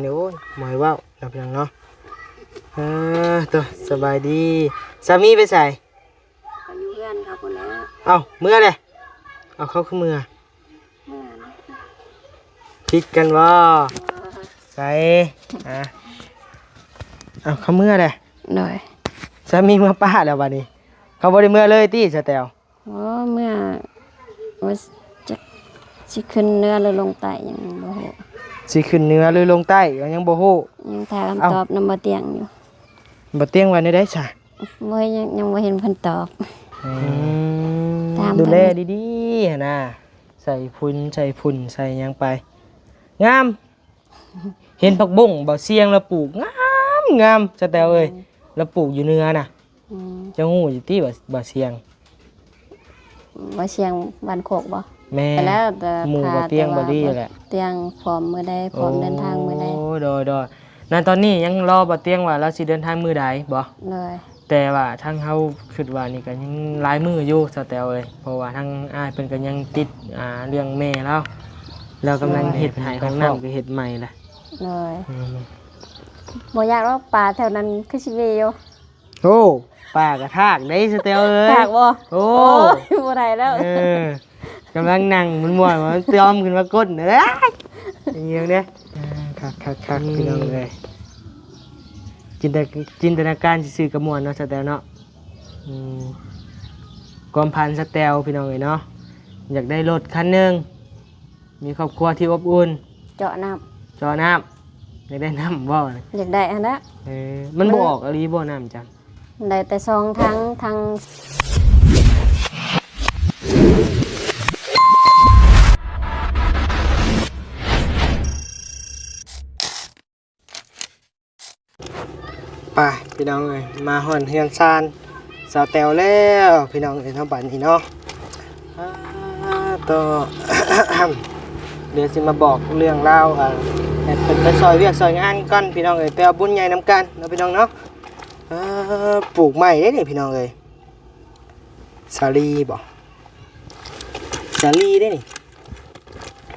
ນີ້ ໂອ້ຍ ບໍ່ໃຫ້ເວົ້າເນາະ ພີ່ນ້ອງເນາະ. ເອີ ໂຕ ສະບາຍດີ. ສາມີໄປໃສ? ກໍຢູ່ເຮືອນເຂົາພຸ້ນແຫຼະ. ເອົ້າ ເມືອແຫຼະ? ເອົາ ເຂົາຄືເມືອ? ເມືອ. ຜິດກັນບໍ່? ເອີ ໃສ? ອ່າ ເອົາ ເຂົາເມືອແຫຼະ? ໂດຍ. ສາມີເມືອປ້າແລ້ວບັດນີ້? ເຂົາບໍ່ໄດ້ເມືອເລີຍຕິ ສະແຕວ? ໂອ້ ເມື່ອ ວ່າ ຈັກຊິຂຶ້ນເໜືອຫຼືລົງໃຕ້ ຍັງບໍ່ຮູ້. ຊິຂຶ້ນເໜືອຫຼືລົງໃຕ້ ກໍຍັງບໍ່ຮູ້. ຍັງຖ້າຄຳຕອບນຳບໍ່ຕຽງຢູ່. ບໍ່ຕຽງວ່າແນວໃດຊະ? ບໍ່ ຍັງ ຍັງບໍ່ເຫັນເພິ່ນຕອບ. ອືມ ຖາມເພິ່ນ ດູແລດີໆ ຫັ້ນນະ ໃສ່ຝຸ່ນ ໃສ່ຝຸ່ນ ໃສ່ຫຍັງໄປ ງາມ. ເຫັນຜັກບົ້ງບ່າວຊຽງລາວປູກງາມໆ ສະແຕວເອີຍ. ອືມ ລາວປູກຢູ່ເໜືອນະ. ອືມ ເຈົ້າຮູ້ຢູ່ຕິ ບ່າວ ບ່າວຊຽງ? ບ່າວຊຽງບ້ານໂຄກບໍ່? ແມ່ນ ແລ້ວແຕ່ໝູ່ບ່າວຕຽງບ່າວລີແຫຼະ. ຕຽງພ້ອມມື້ໃດ ພ້ອມເດີນທາງມື້ໃດ? ໂອ້ ໂດຍໆ. ນະ ຕອນນີ້ຍັງລໍບ່າວຕຽງວ່າລາວຊິເດີນທາງມື້ໃດບໍ່? ໂດຍ. ແຕ່ວ່າທາງເຮົາຄິດວ່ານີ້ກໍຍັງຫຼາຍມື້ຢູ່ ສະແຕວເອີຍ ເພາະວ່າທາງອ້າຍເພິ່ນກໍຍັງຕິດ ອ່າ ເລື່ອງແມ່ລາວ ລາວກຳລັງເຮັດໃຫ້ຫ້ອງນ້ຳ ກໍເຮັດໃໝ່ລະ. ໂດຍ. ອືມ ບໍ່ຢາກລອກ ປາແຖວນັ້ນຄືຊິມີຢູ່. ໂອ້ ປາກະທາກເດ້ ສະແຕວເອີຍ. ທາກບໍ່? ໂອ້ ໂອ້ຍ ບໍ່ໄດ້ແລ້ວ. ເອີ ກຳລັງນັ່ງມ່ວນໆ ມັນຈອມຂຶ້ນມາກົ້ນເດ້ ອີ່ຫຍັງເດ້. ອ່າ ຄັກໆໆ ອືມ ພີ່ນ້ອງເອີຍ ຈິນຕະ ຈິນຕະນາການຊື່ໆ ກໍມ່ວນເນາະ ສະແຕວເນາະ. ອືມ ຄວາມຝັນສະແຕວ ພີ່ນ້ອງເອີຍເນາະ ຢາກໄດ້ລົດຄັນໜຶ່ງ ມີຄອບຄົວທີ່ອົບອຸ່ນ. ເຈາະນ້ຳ ເຈາະນ້ຳ ຢາກໄດ້ນ້ຳບໍ່? ຢາກໄດ້ຫັ້ນແຫຼະ. ເອີ ມັນບໍ່ອອກອີ່ຫຼີບໍ່ນ້ຳຈັນ? ໄດ້ແຕ່ສອງຖັງ ຖັງ ໄປພີ່ນ້ອງເອີຍ ມາຮອດເຮືອນຊານສາວແຕວແລ້ວ ພີ່ນ້ອງເອີຍເນາະ ບັດນີ້ເນາະ. ອາ ໂຕ ດຽວຊິມາບອກເລື່ອງລາວ ອ່າ ໃຫ້ເພິ່ນໄປຊ່ອຍວຽກຊ່ອຍງານກ່ອນ ພີ່ນ້ອງເອີຍ ໄປເອົາບຸນໃຫຍ່ນຳກັນເນາະ ພີ່ນ້ອງເນາະ. ອ່າ ປູກໃໝ່ເດ້ນີ້ ພີ່ນ້ອງເອີຍ ສາລີບໍ? ສາລີເດ້ນີ້.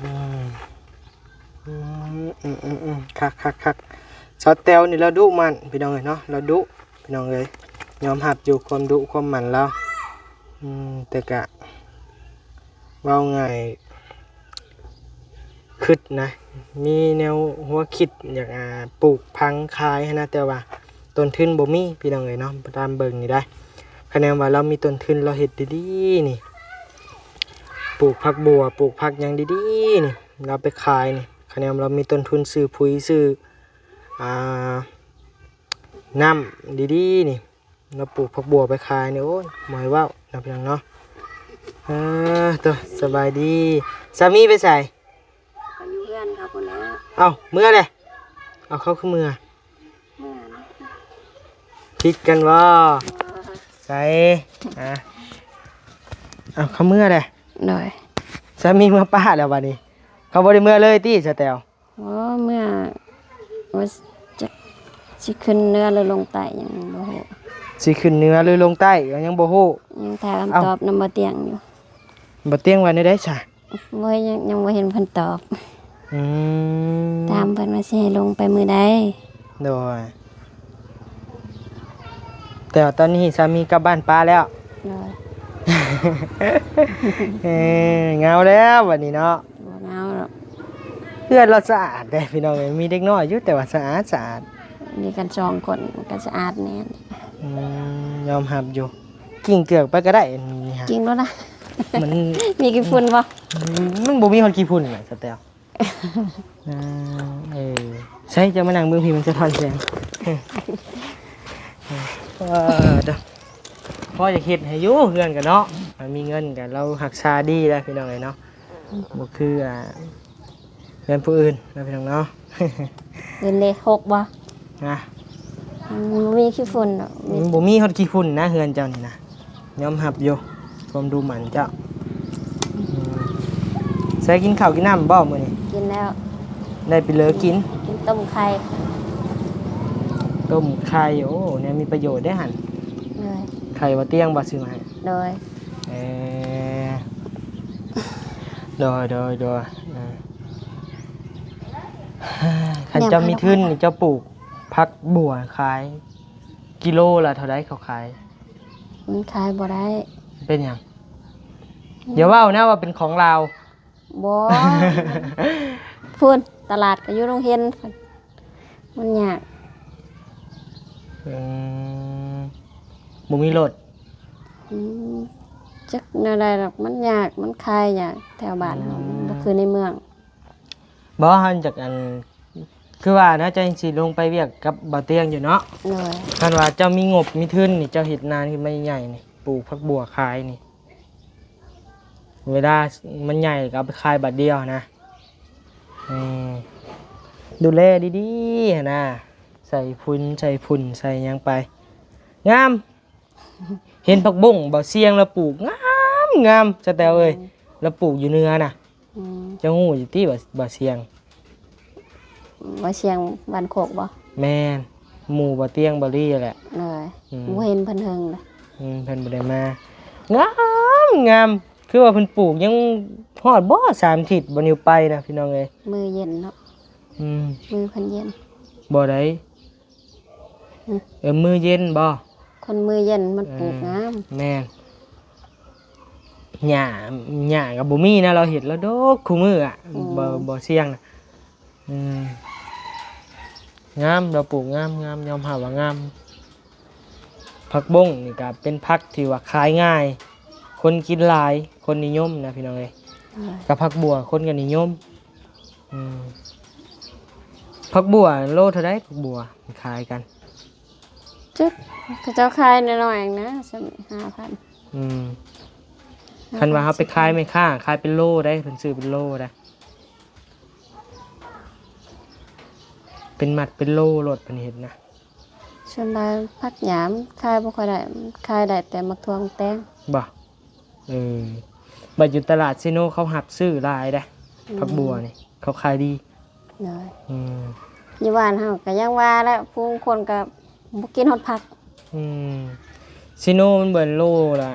ອືມ ອືມໆໆ ຄັກໆໆ. ສາວແຕວນີ້ລາວດຸໝັ່ນ ພີ່ນ້ອງເອີຍເນາະ ລາວດຸ ພີ່ນ້ອງເອີຍ ຍອມຮັບຢູ່ຄວາມດຸຄວາມໝັ່ນລາວ. ອືມ ແຕ່ກະເວົ້າງ່າຍ ຄຶດນະ ມີແນວຫົວຄິດຢາກ ອ່າ ປູກຜັງຂາຍຫັ້ນນະ ແຕ່ວ່າຕົ້ນທຶນບໍ່ມີ ພີ່ນ້ອງເອີຍເນາະ ຕາມເບິ່ງນີ້ໄດ໋. ຄະແນນວ່າລາວມີຕົ້ນທຶນ ລາວເຮັດດີໆນີ້ ປູກຜັກບົ່ວ ປູກຜັກຫຍັງດີໆນີ້ ລາວໄປຂາຍນີ້ ຄະແນນລາວມີຕົ້ນທຶນຊື້ປຸຍ ຊື້ ອ່າ ນ້ຳດີໆນີ້ ລາວປູກຜັກບົ່ວໄປຂາຍນີ້ ໂອ້ຍ ບໍ່ໃຫ້ເວົ້າເນາະ ພີ່ນ້ອງເນາະ. ເອີ ໂຕ ສະບາຍດີ. ສາມີໄປໃສ? ກໍຢູ່ເຮືອນເຂົາພຸ້ນແຫຼະ. ເອົ້າ ເມືອແຫຼະ? ເອົາ ເຂົາຄືເມືອ? ເມືອ. ຜິດກັນບໍ່? ໃສ ອ່າ ເອົາ ເຂົາເມືອແຫຼະ. ໂດຍ. ສາມີເມືອປ້າແລ້ວບັດນີ້ ເຂົາບໍ່ໄດ້ເມືອເລີຍຕິ ສະແຕວ? ໂອ້ ເມື່ອ ວ່າ ຈັກຊິຂຶ້ນເໜືອຫຼືລົງໃຕ້ ຍັງບໍ່ຮູ້. ຊິຂຶ້ນເໜືອຫຼືລົງໃຕ້ ກໍຍັງບໍ່ຮູ້. ຍັງຖ້າຄຳຕອບນຳບໍ່ຕຽງຢູ່. ບໍ່ຕຽງວ່າແນວໃດຊະ? ບໍ່ ຍັງ ຍັງບໍ່ເຫັນເພິ່ນຕອບ. ອືມ ຖາມເພິ່ນວ່າຊິໃຫ້ລົງໄປມື້ໃດ. ໂດຍ. ແຕ່ວ່າຕອນນີ້ສາມີກັບບ້ານປ້າແລ້ວ. ໂດຍ. ເອີ ເຫງົາແລ້ວບັດນີ້ເນາະ. ບໍ່ເຫງົາດອກ. ເຮືອນລາວສະອາດເດ້ພີ່ນ້ອງເອີຍ ມີເດັກນ້ອຍຢູ່ ແຕ່ວ່າສະອາດ ສະອາດ. ມີກັນສອງຄົນກໍສະອາດແນ່. ອືມ ຍອມຮັບຢູ່. ກິ້ງເກືອກໄປກໍໄດ້ນີ້ຮະ. ກິ້ງໂລດນະ. ມັນມີຂີ້ຝຸ່ນບໍ່? ມັນ ມັນບໍ່ມີຮອດຂີ້ຝຸ່ນນະ ສະແຕວ. ອ່າ ເອີ ໃສ ເຈົ້າມານັ່ງເບິ່ງພີ້ ມັນສະທ້ອນແສງ. ເອີ ເອີ ພໍຢາກເຮັດໃຫ້ຢູ່ເຮືອນກັນເນາະ ມັນມີເງິນກັນ ລາວຮັກສາດີແລ້ວ ພີ່ນ້ອງເອີຍເນາະ. ບໍ່ຄື ອ່າ ເຮືອນຜູ້ອື່ນເນາະ ພີ່ນ້ອງເນາະ. ເງິນເດ້ ຫົກບໍ່? ນະ ອືມ ບໍ່ມີຂີ້ຝຸ່ນດອກ. ມັນບໍ່ມີຮອດຂີ້ຝຸ່ນນະ ເຮືອນເຈົ້ານີ້ນະ. ຍອມຮັບຢູ່ຄວາມດຸໝັ່ນເຈົ້າ. ອືມ ໃສ ກິນເຂົ້າກິນນ້ຳບໍ່ມື້ນີ້? ກິນແລ້ວ. ໄດ້ໄປເລີກິນ? ກິນຕົ້ມໄຂ່. ຕົ້ມໄຂ່ ໂອ້ ແນວມີປະໂຫຍດເດ້ຫັ້ນ. ໂດຍ. ໄຂ່ບໍ່ຕຽງບໍ່ຊື້ມາໃຫ້? ໂດຍ. ເອີ ໂດຍ ໂດຍ ໂດຍ. ເອີ ຄັນເຈົ້າມີທຶນນີ້ ເຈົ້າປູກຜັກບົວຂາຍ ກິໂລລະເທົ່າໃດເຂົາຂາຍ? ມັນຂາຍບໍ່ໄດ້. ເປັນຫຍັງ? ຢ່າເວົ້ານະວ່າເປັນຂອງລາວ. ບໍ່ ພຸ້ນ ຕະຫຼາດກໍຢູ່ໂຮງຮຽນ ມັນຍາກ. ອືມ ບໍ່ມີລົດ. ອືມ ຈັກແນວໃດດອກ ມັນຍາກ ມັນຂາຍຍາກແຖວບ້ານເຮົາ ອືມ ບໍ່ຄືໃນເມືອງ. ບໍ່ ເຮົາຈາກອັນ ຄືວ່ານະ ເຈົ້າຍັງຊິລົງໄປວຽກກັບບ່າວຕຽງຢູ່ເນາະ. ໂດຍ. ຄັນວ່າເຈົ້າມີງົບມີທຶນນີ້ ເຈົ້າເຮັດນານຂຶ້ນມາໃຫຍ່ໆນີ້ ປູກຜັກບົວຂາຍນີ້ ເວລາມັນໃຫຍ່ກໍເອົາໄປຂາຍບາດດຽວນະ. ແມ່ນ ດູແລດີໆຫັ້ນນະ ໃສ່ຝຸ່ນ ໃສ່ຝຸ່ນ ໃສ່ຫຍັງໄປ ງາມ. ເຫັນຜັກບົ້ງບ່າວຊຽງລາວປູກງາມໆ ສະແຕວເອີຍ. ອືມ ລາວປູກຢູ່ເໜືອນະ. ອືມ ເຈົ້າຮູ້ຢູ່ຕິ ບ່າວ ບ່າວຊຽງ? ບ່າວຊຽງບ້ານໂຄກບໍ່? ແມ່ນ ໝູ່ບ່າວຕຽງ ບ່າວລີແຫຼະ. ໂດຍ. ອືມ ບໍ່ເຫັນເພິ່ນເຖິງເລີຍ. ອືມ ເພິ່ນບໍ່ໄດ້ມາ. ງາມໆ ຄືວ່າເພິ່ນປູກຍັງຮອດບໍ່ ສາມທິດ ບໍ່ນິວໄປນະ ພີ່ນ້ອງເອີຍ. ມືເຢັນເນາະ. ອືມ ມືເພິ່ນເຢັນ. ບໍ່ໄດ້. ອືມ ເອີ ມືເຢັນບໍ່? ຄົນມືເຢັນມັນ ເອີ ປູກງາມ. ແມ່ນ ຫຍ້າ ຫຍ້າກໍບໍ່ມີນະ ລາວເຮັດລະດົກຄູ່ມື້ອະ. ອືມ ບໍ່ ບໍ່ສ່ຽງນະ. ອືມ ງາມ ລາວປູກງາມ ງາມ ຍອມຮັບວ່າງາມ. ຜັກບົ້ງນີ້ກໍເປັນຜັກທີ່ວ່າຂາຍງ່າຍ ຄົນກິນຫຼາຍ ຄົນນິຍົມນະ ພີ່ນ້ອງເອີຍ. ອືມ ກັບຜັກບົວຄົນກໍນິຍົມ. ອືມ ຜັກບົວໂລເທົ່າໃດ? ຜັກບົວຂາຍກັນ ຈັກ ເຂົາເຈົ້າຂາຍນ້ອຍໆເອງນະ ສ່ຳຫ້າພັນ. ອືມ ຫ້າພັນ ຄັນວ່າເຮົາໄປຂາຍແມ່ຄ້າ ຂາຍເປັນໂລໄດ໋ ເພິ່ນຊື້ເປັນໂລໄດ໋ ເປັນມັດເປັນໂລໂລດ ເພິ່ນເຮັດນະ. ສ່ວນຫຼາຍຜັກຫຍ້າຂາຍບໍ່ຄ່ອຍໄດ້ ຂາຍໄດ້ແຕ່ໝາກຖົ່ວໝາກແຕງ. ບໍ່? ເອີ ບັດຢູ່ຕະຫຼາດເຊໂນເຂົາຮັບຊື້ຫຼາຍເດ້. ອືມ ຜັກບົວນີ້ເຂົາຂາຍດີ. ໂດຍ. ອືມ ຢູ່ບ້ານເຮົາກໍຍັງວ່າແຫຼະ ຜູ້ຄົນກໍບໍ່ກິນຮອດຜັກ. ອືມ ເຊໂນມັນເບິດໂລລະ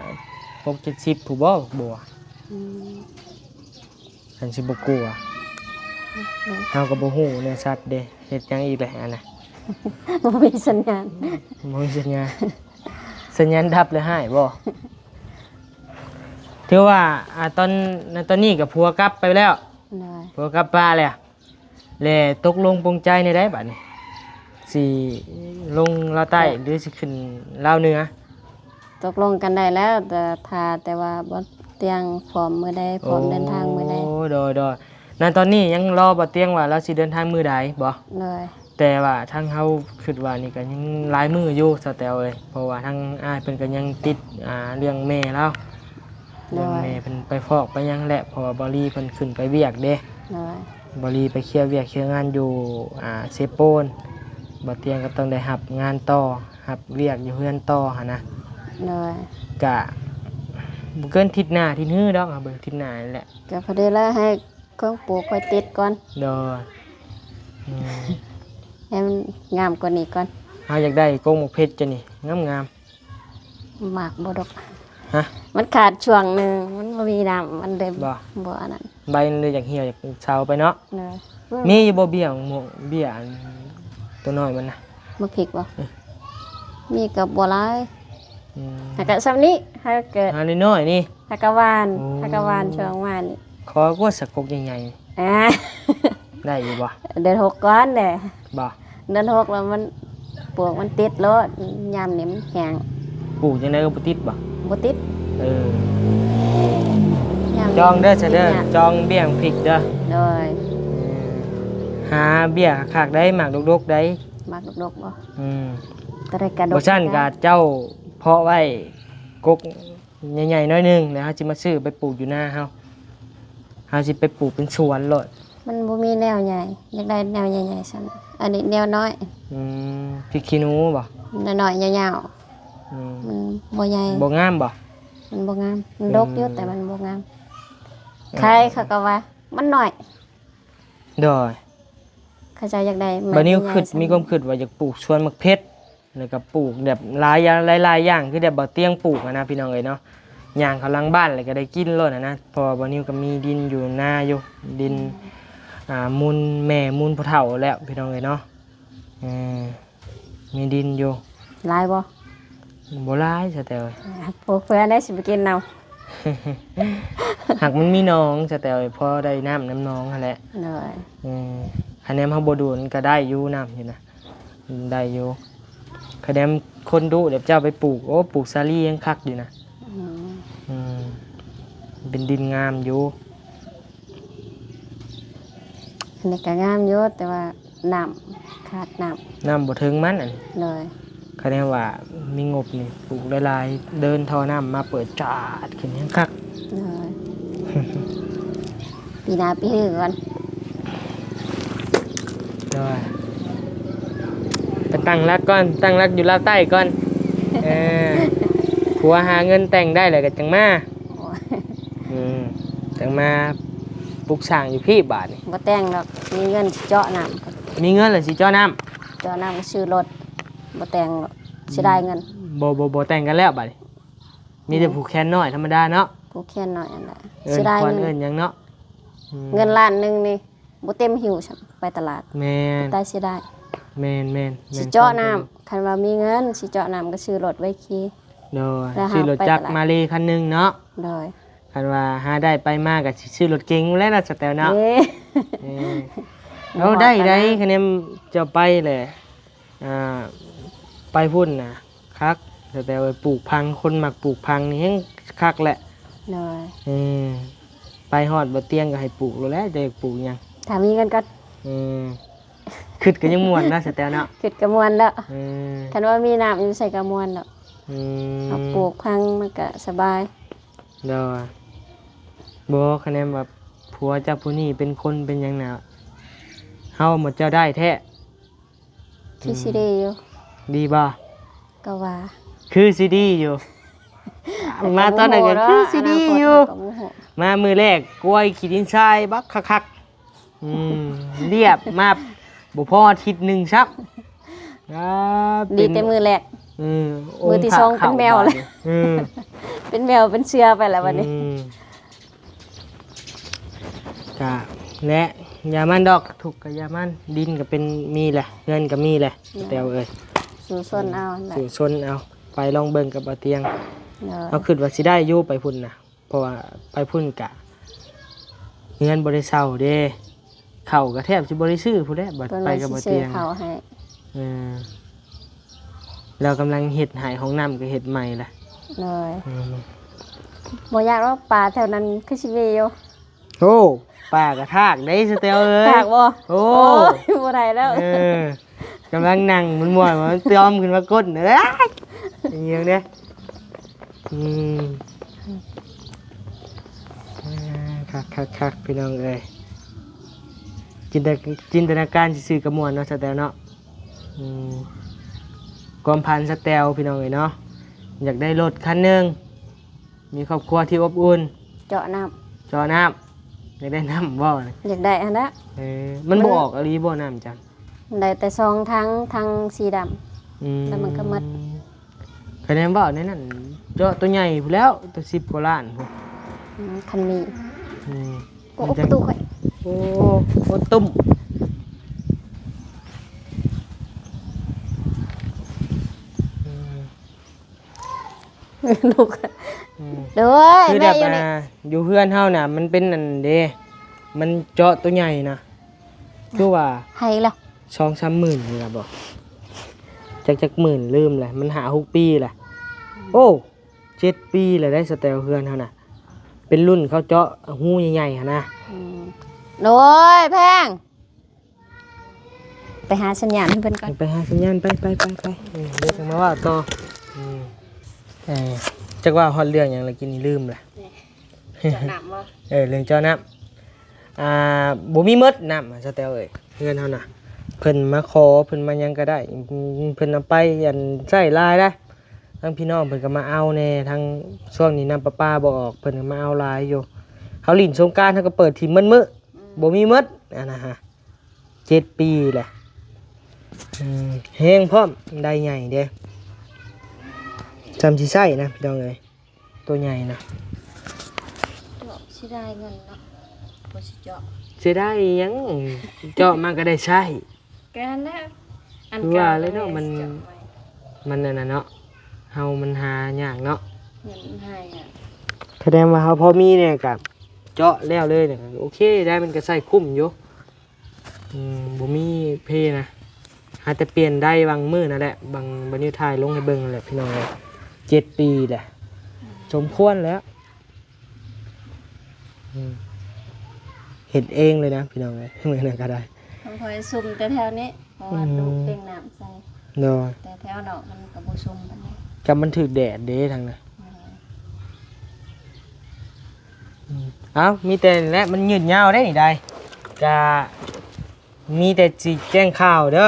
ຫົກເຈັດສິບພຸ້ນບໍ່ ຜັກບົວ. ອືມ ຄັນຊິບໍ່ກົວ ອືມ ເຮົາກໍບໍ່ຮູ້ເນື້ອສັດເດ້ ເຮັດຫຍັງອີກແຫຼະອັນນະ. ບໍ່ມີສັນຍານ ບໍ່ມີສັນຍານ ສັນຍານດັບແລ້ວຮ້າຍບໍ່? ຖືວ່າ ອາ ຕອນ ຕອນນີ້ກໍຜົວກັບໄປແລ້ວ. ໂດຍ. ຜົວກັບປ່າແລ້ວ ແລະ ຕົກລົງປົງໃຈແນວໃດບາດນີ້ ຊິລົງລາວໃຕ້ ໂດຍ ຫຼື ຊິຂຶ້ນລາວເໜືອ? ຕົກລົງກັນໄດ້ແລ້ວ ແຕ່ຖ້າແຕ່ວ່າບ່າວຕຽງພ້ອມມື້ໃດ ພ້ອມເດີນທາງມື້ໃດ. ໂອ້ ໂດຍໆ ນະ ຕອນນີ້ຍັງລໍບ່າວຕຽງວ່າລາວຊິເດີນທາງມື້ໃດບໍ່? ໂດຍ. ແຕ່ວ່າທາງເຮົາຄິດວ່ານີ້ກໍຍັງຫຼາຍມື້ຢູ່ ສາວແຕວເອີຍ ເພາະວ່າທາງອ້າຍເພິ່ນກໍຍັງຕິດ ອ່າ ເລື່ອງແມ່ລາວ. ໂດຍ. ເລື່ອງແມ່ເພິ່ນໄປຟອກໄປຫຍັງແຫຼະ ເພາະວ່າບ່າວລີເພິ່ນຂຶ້ນໄປວຽກເດ້. ໂດຍ. ບ່າວລີໄປເຄຍວຽກເຄຍງານຢູ່ ອ່າ ເຊໂປນ ບ່າວຕຽງກໍຕ້ອງໄດ້ຮັບງານຕໍ່ ຮັບວຽກຢູ່ເຮືອນຕໍ່ຫັ້ນນະ. ໂດຍ. ກະບໍ່ເກີນທິດໜ້າທິດຮືດອກ ເຮົາເບິ່ງທິດໜ້ານີ້ແຫຼະ. ກໍພໍດີລະ ໃຫ້ເຄື່ອງປູກຂ້ອຍຕິດກ່ອນ. ໂດຍ. ອືມ ໃຫ້ມັນງາມກວ່ານີ້ກ່ອນ. ເຮົາຢາກໄດ້ກົກໝາກເພັດເຈົ້ານີ້ງາມໆ. ໝາກບໍ່ດອກ. ຮະ? ມັນຂາດຊ່ວງໜຶ່ງ ມັນບໍ່ມີນ້ຳ ມັນເລີຍ ບໍ່ ບໍ່ອັນນັ້ນ ໃບມັນເລີຍຢາກຫ່ຽວ ຢາກເຊົາໄປເນາະ. ໂດຍ. ມີຢູ່ບໍ່ເບ້ຍ ເບ້ຍອັນໂຕນ້ອຍມັນນະ? ໝາກພິກບໍ່? ເອີ ມີກໍບໍ່ຫຼາຍ. ອືມ ຫາກະຊ່ຳນີ້ ຫາກະ ຫານ້ອຍໆນີ້ ຫາກະຫວ່ານ. ໂອ້ ຫາກະຫວ່ານຊ່ວງຫວ່ານນີ້. ຂໍກວດສະກົກໃຫຍ່ໆ. ອ່າ ໄດ້ຢູ່ບໍ່? ເດືອນຫົກກ່ອນເດ້. ບໍ່? ເດືອນຫົກແລ້ວມັນ ປວກມັນຕິດໂລດ ຍາມນີ້ມັນແຫ້ງ. ປູກຈັ່ງໃດກໍບໍ່ຕິດບໍ່? ບໍ່ຕິດ. ເອີ ຍາມນີ້ ຈອງເດີ ຊະເດີ ຈອງເບ້ຍໝາກພິກເດີ. ໂດຍ. ເອີ ຫາເບ້ຍຄັກໆໄດ໋ ໝາກດົກໆໄດ໋. ໝາກດົກໆບໍ່? ອືມ ໂຕໃດກະດົກ. ບໍ່ຊັ້ນກະເຈົ້າເພາະໄວ້ກົກ ໃຫຍ່ໆໜ້ອຍໜຶ່ງ ແລ້ວເຮົາຊິມາຊື້ໄປປູກຢູ່ນາເຮົາ. ເຮົາຊິໄປປູກເປັນສວນໂລດ. ມັນບໍ່ມີແນວໃຫຍ່ ຢາກໄດ້ແນວໃຫຍ່ໆຊັ້ນ ອັນນີ້ແນວນ້ອຍ. ອືມ ພິກຂີ້ໜູບໍ່? ນ້ອຍໆ ຍາວໆ. ອືມ ມັນບໍ່ໃຫຍ່. ບໍ່ງາມບໍ່? ມັນບໍ່ງາມ. ມັນດົກຢູ່ ອືມ ແຕ່ມັນບໍ່ງາມ. ເອີ ໃຜເຂົາກໍວ່າມັນນ້ອຍ. ໂດຍ. ເຂົາເຈົ້າຢາກໄດ້ໝາກໃຫຍ່ໆ. ບາດນີ້ຄິດ ມີຄວາມຄິດວ່າຢາກປູກສວນໝາກເພັດ. ແລ້ວກໍປູກແບບຫຼາຍຢ່າງ ຫຼາຍໆຢ່າງ ຄືແບບບ່າວຕຽງປູກຫັ້ນນະ ພີ່ນ້ອງເອີຍເນາະ. ຍ່າງເຂົ້າຫຼັງບ້ານແລ້ວກໍໄດ້ກິນໂລດຫັ້ນນະ ເພາະວ່າບ່າວນິວກໍມີດິນຢູ່ນາຢູ່ ດິນ ອືມ ອ່າ ມູນແມ່ມູນພໍ່ເຖົ້າແລ້ວພີ່ນ້ອງເອີຍເນາະ. ເອີ ມີດິນຢູ່. ຫຼາຍບໍ່? ບໍ່ຫຼາຍຊະແຕ່ ພວກເພື່ອນໄດ້ຊິໄປກິນນຳ. ຫາກມັນມີໜອງຊະແຕ່ ພໍໄດ້ນ້ຳນຳໜອງຫັ້ນແຫຼະ. ໂດຍ. ເອີ ຄັນແນມເຮົາບໍ່ດູດມັນກໍໄດ້ຢູ່ ນ້ຳຢູ່ນະ ໄດ້ຢູ່. ຄະແນນຄົນດຸແບບເຈົ້າໄປປູກ ໂອ້ ປູກສາລີຍັງຄັກຢູ່ນະ. ອືມ ອືມ ເປັນດິນງາມຢູ່. ອັນນີ້ກໍງາມຢູ່ ແຕ່ວ່ານ້ຳ ຂາດນ້ຳ ນ້ຳບໍ່ເຖິງມັນ. ອັນ ໂດຍ. ຄະແນນວ່າມີງົບນີ້ ປູກຫຼາຍໆ ເດີນທໍ່ນ້ຳມາເປີດຈາດຂຶ້ນແຮງຄັກ. ໂດຍ. ປີໜ້າປີຮືກ່ອນ. ໂດຍ. ໄປຕັ້ງຫຼັກກ່ອນ ຕັ້ງຫຼັກຢູ່ລາວໃຕ້ກ່ອນ. ເອີ ຜົວຫາເງິນແຕ່ງໄດ້ແລ້ວກໍຈັ່ງມາ. ໂອ້ຍ. ອືມ ຈັ່ງມາປຸກສ້າງຢູ່ພີ້ບາດນີ້. ບໍ່ແຕ່ງດອກ ມີເງິນຊິເຈາະນ້ຳ. ມີເງິນແລ້ວຊິເຈາະນ້ຳ. ເຈາະນ້ຳຊື້ລົດ ບໍ່ແຕ່ງດອກ ເສຍດາຍເງິນ. ບໍ່ ບໍ່ ບໍ່ແຕ່ງກັນແລ້ວບາດນີ້. ມີແຕ່ ແມ່ນ ຜູກແຂນນ້ອຍທຳມະດາເນາະ. ຜູກແຂນນ້ອຍຫັ້ນແຫຼະ ເອີ້ນ ເສຍດາຍເງິນ ເອີ້ນຫຍັງເນາະ. ອືມ ເງິນລ້ານໜຶ່ງນີ້ ບໍ່ເຕັມຫິ້ວຊ້ຳໄປຕະຫຼາດ. ແມ່ນ. ຕາຍເສຍດາຍ. ແມ່ນໆ. ຊິເຈາະນ້ຳ ຄັນວ່າມີເງິນຊິເຈາະນ້ຳກໍຊື້ລົດໄວ້ຂີ່. ໂດຍ. ຊື້ລົດຈັກມາເລຄັນໜຶ່ງເນາະ. ໂດຍ. ຄັນວ່າຫາໄດ້ໄປມາກໍຊິຊື້ລົດເກັງແລ້ວເນາະ ສະແຕວເນາະ. ເອີ ເອີ ເອົາ ໄດ້ໄດ໋ ຄະແນນເຈົ້າໄປແຫຼະ. ອ່າ ໄປພຸ້ນນະຄັກ ແຕ່ວ່າປູກຜັງ ຄົນມັກປູກຜັງນີ້ແຮງຄັກແຫຼະ. ໂດຍ. ເອີ ໄປຮອດບໍ່ຕຽງກໍໃຫ້ປູກໂລດແຫຼະ ເຈົ້າຢາກປູກຫຍັງ ຖ້າມີເງິນກ່ອນ. ເອີ ຄຶດກໍຍັງມ່ວນເນາະ ສະແຕວເນາະ. ຄຶດກໍມ່ວນແລ້ວ. ເອີ ຄັນວ່າມີນ້ຳຢູ່ໃສກໍມ່ວນແລ້ວ. ອືມ ເຮົາປູກຜັງມັນກໍສະບາຍ. ໂດຍ. ບໍ່ ຄະແນນວ່າຜົວເຈົ້າຜູ້ນີ້ເປັນຄົນເປັນຫຍັງນະ ເຮົາໝົດເຈົ້າໄດ້ແທ້. ຄືຊິດີຢູ່. ອືມ ດີບໍ່? ກໍວ່າ ຄືຊິດີຢູ່. ມາຕອນນັ້ນກໍຄືຊິດີຢູ່. ມາມື້ແລກກວຍຂີ້ດິນຊາຍບັກຄັກໆ. ອືມ ລຽບມາບໍ່ພໍອາທິດໜຶ່ງຊ້ຳ. ອ່າ ດີແຕ່ມື້ແລກ. ເປັນ ອືມ ມື້ທີສອງເປັນແມວແລ້ວ. ເອີ ເປັນແມວເປັນເສືອໄປແລ້ວບັດນີ້. ອືມ ກະ ແລະ ຢ່າມັນດອກ ທຸກກະຢ່າມັນ ດິນກະເປັນ ມີແຫຼະ ເຮືອນກະມີແຫຼະ. ໂດຍ. ແຕວເອີຍ ສູ້ຊົນເອົາຫັ້ນແຫຼະ ສູ້ຊົນເອົາ. ໄປລອງເບິ່ງກັບບ່າວຕຽງ. ໂດຍ. ເຮົາຄິດວ່າຊິໄດ້ຢູ່ໄປພຸ້ນນະ ເພາະວ່າໄປພຸ້ນກະເຮືອນບໍ່ໄດ້ເຊົ່າເດ້. ເຂົ້າກໍແທບຊິບໍ່ໄດ້ຊື້ພຸ້ນແຫຼະ ບັດໄປກັບບ່າວຕຽງ. ເພິ່ນວ່າຊິຊື້ເຂົ້າໃຫ້. ເອີ ລາວກຳລັງເຮັດໃຫ້ ຫ້ອງນ້ຳກໍເຮັດໃໝ່ລະ. ໂດຍ. ອືມ ບໍ່ຢາກວ່າປາແຖວນັ້ນຄືຊິມີຢູ່. ໂອ້ ປາກະທາກເດ້ ສະແຕວເອີຍ. ທາກບໍ່? ໂອ້ ໂອ້ຍ ບໍ່ໄດ້ແລ້ວ. ເອີ ກຳລັງນັ່ງມ່ວນໆ ມັນຕອມຂຶ້ນມາກົ້ນເອີຍ ອີຫຍັງເດ້. ອືມ ອ່າ ຄັກໆໆ ພີ່ນ້ອງເອີຍ ຈິນຕະ ຈິນຕະນາການຊື່ໆກໍມ່ວນເນາະ ສະແຕວເນາະ. ອືມ ຄວາມຝັນສະແຕວ ພີ່ນ້ອງເອີຍເນາະ ຢາກໄດ້ລົດຄັນໜຶ່ງ ມີຄອບຄົວທີ່ອົບອຸ່ນ. ເຈາະນ້ຳ ເຈາະນ້ຳ ຢາກໄດ້ນ້ຳບໍ່? ຢາກໄດ້ຫັ້ນແຫຼະ. ເອີ ມັນບໍ່ອອກອີ່ຫຼີບໍ່ນ້ຳຈັນ? ໄດ້ແຕ່ສອງຖັງ ຖັງສີດຳ. ອືມ ແລ້ວມັນກໍໝົດ. ຄະແນນເວົ້າໃນນັ້ນ ເຈາະຕົວໃຫຍ່ພຸ້ນແລ້ວ ຕົວສິບກວ່າລ້ານພຸ້ນ. ອືມ ຄັນມີ. ອືມ ໂອ້ ມັນຈັ່ງ ປະຕູຂ້ອຍ. ໂອ້ ໂອ້ ຕຸ້ມ. ອືມ ລູກ. ອືມ ໂດຍ ຄືແບບ ແມ່ຢູ່ນີ້ ອ່າ ຢູ່ເຮືອນເຮົານະ ມັນເປັນອັນເດ ມັນເຈາະຕົວໃຫຍ່ນະ ຄືວ່າໃຫ້ລະ ສອງສາມໝື່ນນີ້ລະບໍ ຈັກ ຈັກໝື່ນລືມລະ ມັນຫ້າຫົກປີລະ. ໂອ້ ເຈັດປີລະໄດ໋ ສະແຕວເຮືອນເຮົານະ ເປັນລຸ້ນເຂົາເຈາະຮູໃຫຍ່ໆຫັ້ນນະ. ອືມ ໂດຍ ແພງ ໄປຫາສັນຍານໃຫ້ເພິ່ນກ່ອນ ໄປຫາສັນຍານ ໄປ ໄປ ໄປ ໄປ. ເອີ ດຽວຈັ່ງມາເວົ້າຕໍ່. ອືມ ເອີ ຈັກເວົ້າຮອດເລື່ອງຫຍັງລະ ກິນນີ້ລືມລະ. ເຈາະນ້ຳບໍ່? ເອີ ເລື່ອງເຈາະນ້ຳ ອ່າ ບໍ່ມີໝົດນ້ຳ ສະແຕວເອີຍ ເຮືອນເຮົານະ ເພິ່ນມາຂໍ ເພິ່ນມາຫຍັງກໍໄດ້ ເພິ່ນເອົາໄປອັນໃຊ້ຫຼາຍໄດ໋. ທາງພີ່ນ້ອງເພິ່ນກໍມາເອົາແດ່ ທາງຊ່ວງນີ້ນ້ຳປະປາບໍ່ອອກ ເພິ່ນກໍມາເອົາຫຼາຍຢູ່. ເຮົາຫຼິ້ນສົງການ ເຮົາກໍເປີດຖິ້ມໝົດມື້ ອືມ ບໍ່ມີໝົດອັນນະຮະ. ເຈັດປີແຫຼະ ອືມ ແຮງພ້ອມ ໄດ້ໃຫຍ່ເດ້ ຊ່ຳຊິໃຊ້ນະ ພີ່ນ້ອງເອີຍ ໂຕໃຫຍ່ນະ. ເຈາະຊິໄດ້ເງິນເນາະ. ບໍ່ຊິເຈາະ ເສຍດາຍຫຍັງ ເຈາະມາກໍໄດ້ໃຊ້ ກໍຫັ້ນແຫຼະ ອັນ ຄືວ່າເກົ່າແຫຼະເນາະ ມັນ ເຈາະໃໝ່ ມັນອັນນັ້ນເນາະ ເຮົາມັນຫາຍາກເນາະ ເງິນມັນຫາຍາກ ຄະແນນວ່າເຮົາພໍມີນີ້ກໍເຈາະແລ້ວເລີຍນີ້ ໂອເຄໄດ໋ ມັນກໍໃຊ້ຄຸ້ມຢູ່. ອືມ ບໍ່ມີເພນະ ຫາແຕ່ປ່ຽນໄດບາງມື້ນັ້ນແຫຼະ ບາງ ບາງມື້ຖ່າຍລົງໃຫ້ເບິ່ງນັ້ນແຫຼະ ພີ່ນ້ອງເອີຍ ເຈັດປີແຫຼະ ສົມຄວນແລ້ວ ອືມ ເຮັດເອງເລີຍນະ ພີ່ນ້ອງເອີຍ ມື້ນັ້ນກໍໄດ້ ຂອງຂ້ອຍຊຸ່ມແຕ່ແຖວນີ້ ເພາະວ່າ ອືມ ລູກເຕັ້ງນ້ຳໃສ່ ໂດຍ ແຕ່ແຖວນອກມັນກໍບໍ່ຊຸ່ມປານໃດ ກໍມັນຖືກແດດເດ້ທາງນັ້ນ ໂດຍ ອືມ ເອົ້າ ມີແຕ່ນີ້ແຫຼະ ມັນຍືດຍາວເດ້ນີ້ໄດ໋ ກະມີແຕ່ຊິແຈ້ງຂ່າວເດີ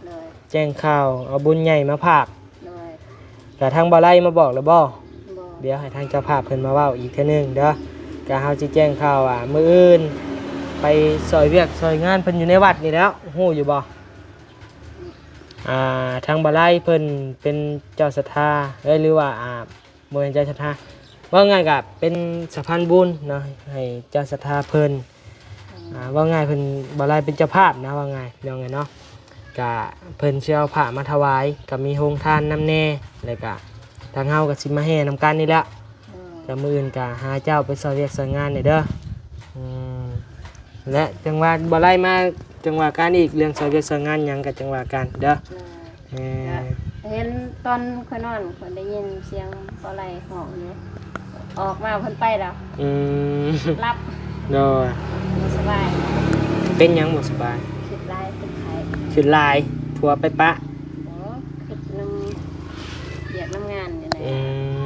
ໂດຍ ແຈ້ງຂ່າວເອົາບຸນໃຫຍ່ມາຝາກ ໂດຍ ກະທາງບ່າວໄລມາບອກແລ້ວບໍ່? ບໍ່ ດຽວໃຫ້ທາງເຈົ້າພາບເພິ່ນມາເວົ້າອີກເທື່ອໜຶ່ງເດີ ກະເຮົາຊິແຈ້ງຂ່າວວ່າມື້ອື່ນໄປຊ່ອຍວຽກຊ່ອຍງານເພິ່ນຢູ່ໃນວັດນີ້ແຫຼ້ວ ຮູ້ຢູ່ບໍ່? ອ່າ ທາງບ່າວໄລເພິ່ນເປັນເຈົ້າສັດທາ ເອີ ຫຼືວ່າ ອ່າ ບໍ່ແມ່ນເຈົ້າສັດທາ ເວົ້າງ່າຍກະເປັນສະພານບຸນເນາະ ໃຫ້ເຈົ້າສັດທາເພິ່ນ ອືມ ອ່າ ເວົ້າງ່າຍເພິ່ນ ບ່າວໄລເປັນເຈົ້າພາບນະ ເວົ້າງ່າຍ ພີ່ນ້ອງເອີຍເນາະ ກະເພິ່ນຊິເອົາພະມາຖະຫວາຍ ກະມີໂຮງທານນຳແດ່ ແລ້ວກະທາງເຮົາກະຊິມາແຫ່ນຳກັນນີ້ແຫຼະ ອືມ ກະມື້ອື່ນກະຫາເຈົ້າໄປຊ່ອຍວຽກຊ່ອຍງານແດ່ເດີ ອືມ ແລະ ຈັ່ງວ່າບໍ່ໄດ້ມາ ຈັ່ງວ່າກັນອີກ ເລື່ອງຊ່ອຍວຽກຊ່ອຍງານຫຍັງກໍຈັ່ງວ່າກັນເດີ ແມ່ນ ເອີ ເຫັນຕອນຂ້ອຍນອນ ຂ້ອຍໄດ້ຍິນສຽງປາໄຫຼຮ້ອງຢູ່ ອອກມາເພິ່ນໄປແລ້ວ ອືມ ຫຼັບ ໂດຍ ບໍ່ສະບາຍ ເປັນຫຍັງບໍ່ສະບາຍ? ຄິດຫຼາຍ ເປັນໄຂ້ ຄິດຫຼາຍ ຜົວໄປປະ ບໍ່ ຄິດນຳວຽກນຳງານນີ້ແຫຼະ ອື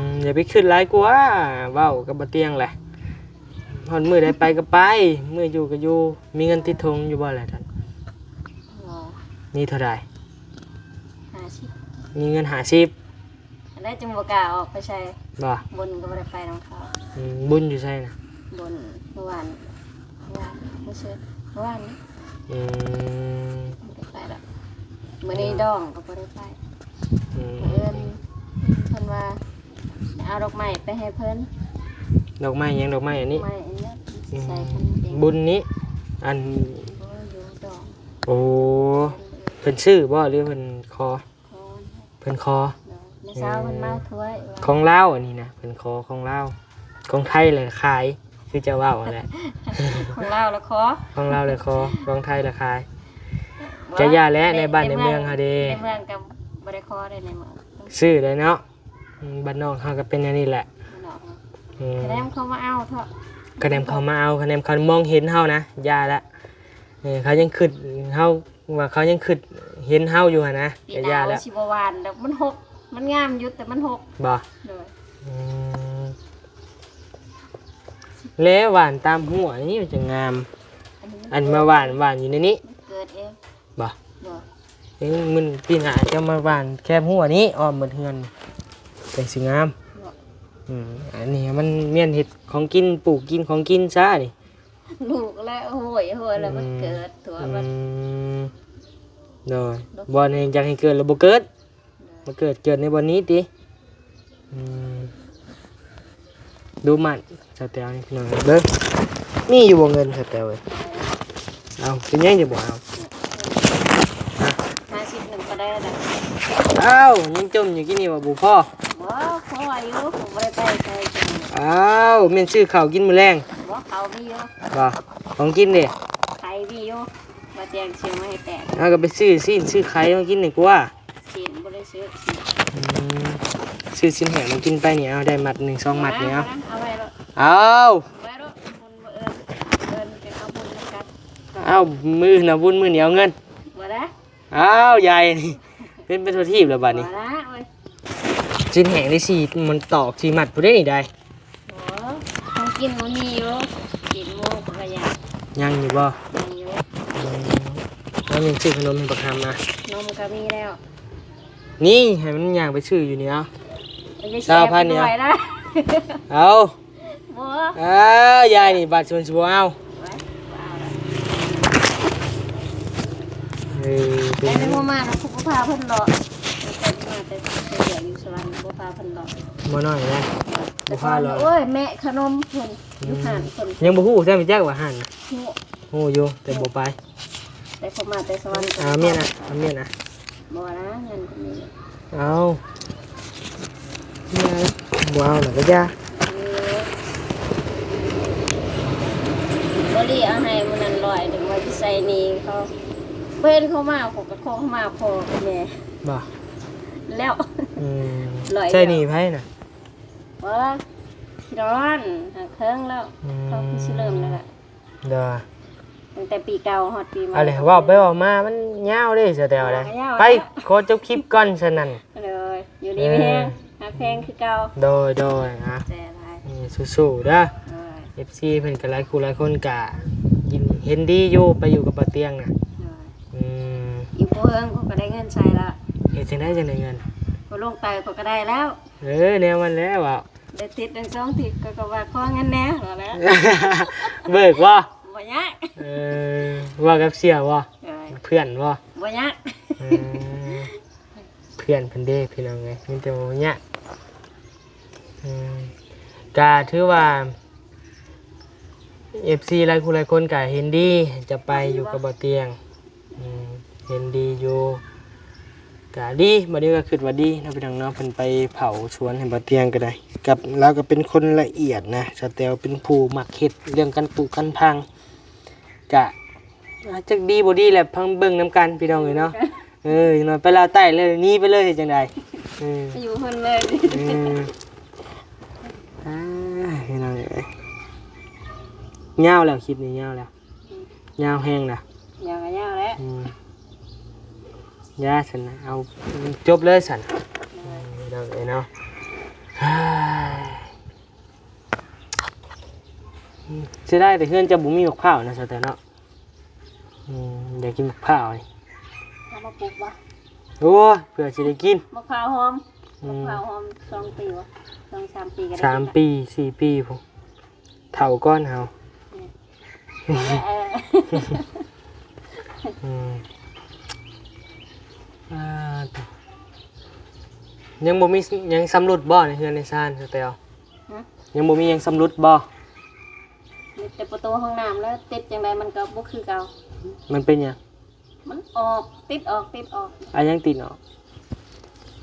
ມ ຢ່າໄປຄິດຫຼາຍກວ່າ ເວົ້າກັບບໍ່ຕຽງແຫຼະ ຮອດມື້ໃດໄປກໍໄປ ມື້ຢູ່ກໍຢູ່ ມີເງິນຕິດຖົງຢູ່ບໍ່ລະທ່ານ? ບໍ່ ມີເທົ່າໃດ? ຫ້າສິບ ມີເງິນຫ້າສິບ ອັນໃດຈຶ່ງບໍ່ກ້າອອກໄປໃສ ບໍ່ ບຸນກໍບໍ່ໄດ້ໄປນຳເຂົາ ອືມ ບຸນຢູ່ໃສນະ? ບຸນມື້ວານ ມື້ວານ ມື້ເສາ ມື້ວານນີ້ ອືມ ບໍ່ໄດ້ໄປດອກ ມື້ນີ້ດອງກໍບໍ່ໄດ້ໄປ ອືມ ເພິ່ນ ເພິ່ນວ່າ ເອົາດອກໄມ້ໄປໃຫ້ເພິ່ນ ດອກໄມ້ຫຍັງ? ດອກໄມ້ອັນນີ້ ດອກໄມ້ອັນນີ້ ອືມ ໃສ່ເພິ່ນເອງ ບຸນນີ້ ອັນ ບໍ່ ຢູ່ດອງ ໂອ້ ເພິ່ນຊື້ບໍ່ ຫຼືເພິ່ນຂໍ? ຂໍ ເພິ່ນຂໍ ໂດຍ ແມ່ສາວເພິ່ນມາຖ້ວຍວ່າ ຂອງລາວອັນນີ້ນະ ເພິ່ນຂໍຂອງລາວ ຂອງໄທລະຂາຍ ຄືເຈົ້າເວົ້າຫັ້ນແຫຼະ ຂອງລາວລະຂໍ ຂອງລາວລະຂໍ ຂອງໄທລະຂາຍ ບໍ່ ກະຢ່າແຫຼະ ໃນ ໃນບ້ານໃນເມືອງເຮົາເດ້ ໃນເມືອງກໍບໍ່ໄດ້ຂໍເດ້ ໃນເມືອງ ຊື້ໄດ້ເນາະ ອືມ ບ້ານນອກເຮົາກໍເປັນແນວນີ້ແຫຼະ ບ້ານນອກເຮົາ ອືມ ຄະແນນເຂົາມາເອົາເຖາະ ຄະແນນເຂົາມາເອົາ ຄະແນນເຂົາມອງເຫັນເຮົານະ ຢ່າລະ ເອີ ເຂົາຍັງຄິດເຮົາ ວ່າເຂົາຍັງຄິດເຫັນເຮົາຢູ່ຫັ້ນນະ ປີໜ້າ ກໍຢ່າແລ້ວ ຊິບໍ່ຫວ່ານດອກ ມັນຫົກ ມັນງາມຢູ່ ແຕ່ມັນຫົກ ບໍ່ ໂດຍ ອືມ ແລ້ວຫວ່ານຕາມຮົ້ວນີ້ມັນຈະງາມ ອັນນີ້ມັນ ອັນມາຫວ່ານ ຫວ່ານຢູ່ໃນນີ້ ມັນເກີດເອງ ບໍ່ ບໍ່ ເອີ ມັນ ປີໜ້າຈະມາຫວ່ານແຄມຮົ້ວນີ້ ອ້ອມໝົດເຮືອນ ຈັ່ງຊິງາມ ບໍ່ ອືມ ອັນນີ້ມັນແມ່ນເຮັດຂອງກິນ ປູກກິນຂອງກິນຊະນີ້ ລູກແລ້ວ ໂຫຍ ໂຫຍ ແລ້ວມັນເກີດ ອືມ ຕົວະມັນ ອືມ ໂດຍ ບໍ່ ບ່ອນໃຫ້ ຢາກໃຫ້ເກີດແລ້ວບໍ່ເກີດ ໂດຍ ບໍ່ເກີດ ເກີດໃນບ່ອນນີ້ຕິ ອືມ ດູໝັ້ນສາວແຕວນີ້ ພີ່ນ້ອງເອີຍ ເບິ່ງ ມີຢູ່ບໍ່ເງິນສາວແຕວເອີຍ? ເອົາ ເປັນຫຍັງຈະບໍ່ເອົາ? ຮະ? ຫ້າສິບໜຶ່ງກໍໄດ້ລະ ອ້າວ ຍັງຈົ່ມຢູ່ກີ້ນີ້ວ່າບໍ່ພໍ? ບໍ່ ພໍຢູ່ ບໍ່ໄດ້ໄປໃສ ອ້າວ ແມ່ນຊື້ເຂົ້າກິນມື້ແລງ ບໍ່ ເຂົ້າມີຢູ່ ບໍ່ ຂອງກິນເດ? ໄຂ່ມີຢູ່ ບໍ່ແຈ້ງຊື້ມາໃຫ້ແປດ ເຮົາກໍໄປຊື້ຊີ້ນຊື້ໄຂ່ມາກິນດີກວ່າ ຊີ້ນບໍ່ໄດ້ຊື້ຊີ້ນ ອືມ ຊື້ຊີ້ນແຫ້ງມາກິນໄປນີ້ ເອົາ ໄດ້ມັດໜຶ່ງສອງມັດນີ້ ເອົາ ເອົາໄວ້ໂລດ ເອົາ ໄວ້ໂລດ ບຸນມື້ອື່ນ ເອີ້ນໄປເອົາບຸນນຳກັນ ເອົາ ມື້ນະບຸນ ມື້ນີ້ເອົາເງິນ ບໍ່ໄດ້ ອ້າວ ຍາຍນີ້ ເປັນ ເປັນທົ່ວທີບແລ້ວບາດນີ້ ບໍ່ລະໂອ້ຍ ຊີ້ນແຫ້ງໄດ້ສີ່ ມັນຕອກສີ່ມັດພຸ້ນເດ້ນີ້ໄດ໋ ບໍ່ ຂອງກິນມັນມີຢູ່ ຕີນໝູກໍຍັງ ຍັງຢູ່ບໍ່? ຍັງຢູ່ ອືມ ແລ້ວຍັງຊື້ຂະໜົມໃຫ້ບັກຫຳນະ ຂະໜົມກໍມີແລ້ວ ນີ້ ໃຫ້ມັນຍ່າງໄປຊື້ຢູ່ນີ້ເອົາ ໄປຊື້ ຊາວພັນນີ້ເອົາ ເອົາ ບໍ່ ອ້າວ ຍາຍນີ້ບາດຊວນຊິບໍ່ເອົາ ໄວ້ ບໍ່ເອົາລະ ເອີ ເປັນ ໄປບໍ່ມານຳ ຜູ້ພາເພິ່ນເລາະ ເພິ່ນມາ ໄປເຮັດວຽກຢູ່ສະຫວັນ ບໍ່ພາເພິ່ນເລາະ ບໍ່ນ້ອຍນະ ແຕ່ ບໍ່ພາເລາະ ໂອ້ຍ ແມະຂະໜົມເພິ່ນ ອືມ ຢູ່ຮ້ານເພິ່ນ ຍັງບໍ່ຮູ້ຊ້ຳຈັກວ່າຮ້ານ ຮູ້ ຮູ້ຢູ່ ແຕ່ບໍ່ໄປ ແຕ່ເຂົາມາແຕ່ສະຫວັນ ອ່າ ເມຍນະ ເມຍນະ ບໍ່ນະ ເງິນກໍມີ ເອົາ ບໍ່ເອົານະກໍຢ່າ ບໍ່ລີເອົາໃຫ້ມື້ນັ້ນຮ້ອຍໜຶ່ງ ວ່າຊິໃຊ້ໜີ້ເຂົາ ບໍ່ເຫັນເຂົາມາ ເຂົາກໍຂໍເຂົາມາພໍ່ກັບແມ່ ບໍ່ ແລ້ວ ອືມ ຮ້ອຍ ໃຊ້ໜີ້ໃຜນະ? ບໍ່ ທີ່ນອນ ຫາເຄິ່ງແລ້ວ ອືມ ເຂົາຄືຊິເລີ່ມແລ້ວລະ ໂດຍ ຕັ້ງແຕ່ປີເກົ່າຮອດປີໃໝ່ ເອົາເລີຍ ເວົ້າໄປເວົ້າມາມັນຍາວເດ້ສາວແຕວເດ້ ຍາວ ໄປ ແລ້ວ ຂໍຈົບຄລິບກ່ອນຊັ້ນນັ້ນ ໂດຍ ຢູ່ດີມີແຮງ ເອີ ຮັກແພງຄືເກົ່າ ໂດຍ ໂດຍ ອ່ະ ຂອບໃຈຫຼາຍ ເອີ ສູ້ໆເດີ ໂດຍ ເອັຟຊີ ເພິ່ນກໍຫຼາຍຄູ່ຫຼາຍຄົນກໍຍິນ ເຫັນດີຢູ່ ໄປຢູ່ກັບບ່າວຕຽງນະ ໂດຍ ອືມ ຢູ່ບໍ່ເຫິງເຂົາກໍໄດ້ເງິນໃຊ້ລະ ເຮັດຈັ່ງໃດຈັ່ງໄດ້ເງິນ ກໍລົງໄຕເຂົາກໍໄດ້ແລ້ວ ເອີ ແນວມັນແຫຼະເວົ້າ ໄດ້ຕິດໜຶ່ງສອງທິດ ຂ້ອຍກໍວ່າຂໍເງິນແດ່ ວ່າແລ້ວ ເບີກບໍ່? ບໍ່ຍາກ ເອີ ເວົ້າກັບເສຍບໍ່? ເອີ ເພື່ອນບໍ່? ບໍ່ຍາກ ເອີ ເພື່ອນເພິ່ນເດ້ພີ່ນ້ອງເອີຍ ມີແຕ່ວ່າບໍ່ຍາກ ອືມ ກະຖືວ່າ ເອັຟຊີ ຫຼາຍຄູ່ຫຼາຍຄົນກະເຫັນດີ ຈະໄປຢູ່ກັບບ່າວຕຽງ ອືມ ເຫັນດີຢູ່ ກະດີ ບັດນີ້ກໍຄິດວ່າດີເນາະ ພີ່ນ້ອງເນາະ ເພິ່ນໄປເຝົ້າສວນໃຫ້ບ່າວຕຽງກໍໄດ້ ກັບລາວກໍເປັນຄົນລະອຽດນະ ສາວແຕວເປັນຜູ້ມັກເຮັດເລື່ອງການປູກການຝັງ ກະ ອ່າ ຈັກດີບໍ່ດີແຫຼະ ຟັງເບິ່ງນຳກັນພີ່ນ້ອງເອີຍເນາະ ເອີ ຢ່າງໜ້ອຍໄປລາວໃຕ້ເລີຍ ໜີໄປເລີຍ ເຮັດຈັ່ງໃດ ເອີ ຢູ່ເພິ່ນເລີຍ ເອີ ອ່າ ພີ່ນ້ອງເອີຍ ຍາວແລ້ວ ຄລິບນີ້ຍາວແລ້ວ ອືມ ຍາວແຮງນະ ຍາວກໍຍາວແຫຼະ ອືມ ຢ່າຊັ້ນນະ ເອົາຈົບເລີຍຊັ້ນ ອືມ ພີ່ນ້ອງເອີຍເນາະ ເສຍດາຍແຕ່ເຮືອນເຈົ້າບໍ່ມີໝາກພ້າວນະ ສາວແຕວເນາະ ອືມ ຢາກກິນໝາກພ້າວນີ້ ເອົາມາປູກບໍ່? ໂອ້ຍ ເພື່ອຊິໄດ້ກິນ ໝາກພ້າວຫອມ ອືມ ໝາກພ້າວຫອມ ສອງປີບໍ່? ສອງສາມປີກໍໄດ້ ສາມປີ ສີ່ປີພຸ້ນ ເຖົ້າກ່ອນເຮົາ ເອີ ອືມ ອ່າ ຍັງບໍ່ມີຫຍັງຊຳລຸດບໍ່ໃນເຮືອນໃນຊານ ສາວແຕວ? ຫຶ? ຍັງບໍ່ມີຫຍັງຊຳລຸດບໍ່? ມີແຕ່ປະຕູຫ້ອງນ້ຳແລ້ວ ຕິດຈັ່ງໃດມັນກໍບໍ່ຄືເກົ່າ ມັນເປັນຫຍັງ? ມັນອອກ ຕິດອອກ ຕິດອອກ ອາ ຫຍັງຕິດອອກ?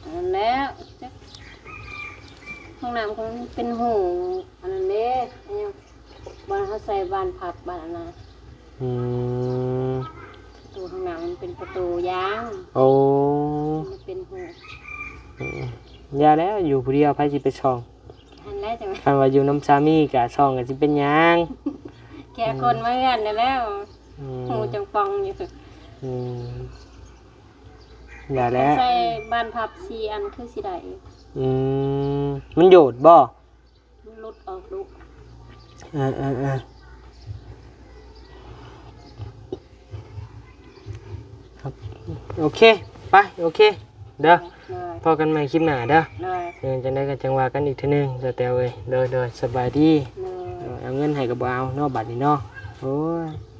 ອັນນັ້ນແຫຼະ ຈັກ ຫ້ອງນ້ຳຂອງເປັນຮູ ອັນນັ້ນເດ້ ອັນຫຍັງ ບ່ອນເຮົາໃສ່ບານພັບ ບານອັນນັ້ນ ອືມ ປະຕູຫ້ອງນ້ຳມັນເປັນປະຕູຢາງ ໂອ້ ມັນເປັນຮູ ອືມ ຢ່າແລ້ວ ຢູ່ຜູ້ດຽວໃຜຊິໄປສ່ອງ ຫັ້ນແຫຼະ ຈັ່ງ ຄັນວ່າຢູ່ນຳສາມີກະສ່ອງກະຊິເປັນຫຍັງ ແຄ່ຄົນມາເຮືອນນັ້ນແຫຼະ ອືມ ຮູຈັ່ງປ່ອງຢູ່ ອືມ ຢ່າແລ້ວ ໃສ່ບານພັບສີ່ອັນຄືຊິໄດ້ ອືມ ມັນໂຍດບໍ່? ມັນຫຼຸດອອກດຸ ເອີ ເອີ ເອີ ໂອເຄ ໄປ ໂອເຄ ເດີ ໂດຍ ພໍ້ກັນໃໝ່ຄລິບໜ້າເດີ ໂດຍ ເອີ ຈັ່ງໃດກໍຈັ່ງວ່າກັນອີກເທື່ອໜຶ່ງ ສາວແຕວເອີຍ ໂດຍ ໂດຍ ສະບາຍດີ ໂດຍ ເອີ ເອົາເງິນໃຫ້ກໍບໍ່ເອົາເນາະ ບາດນີ້ເນາະ ໂອ້ຍ.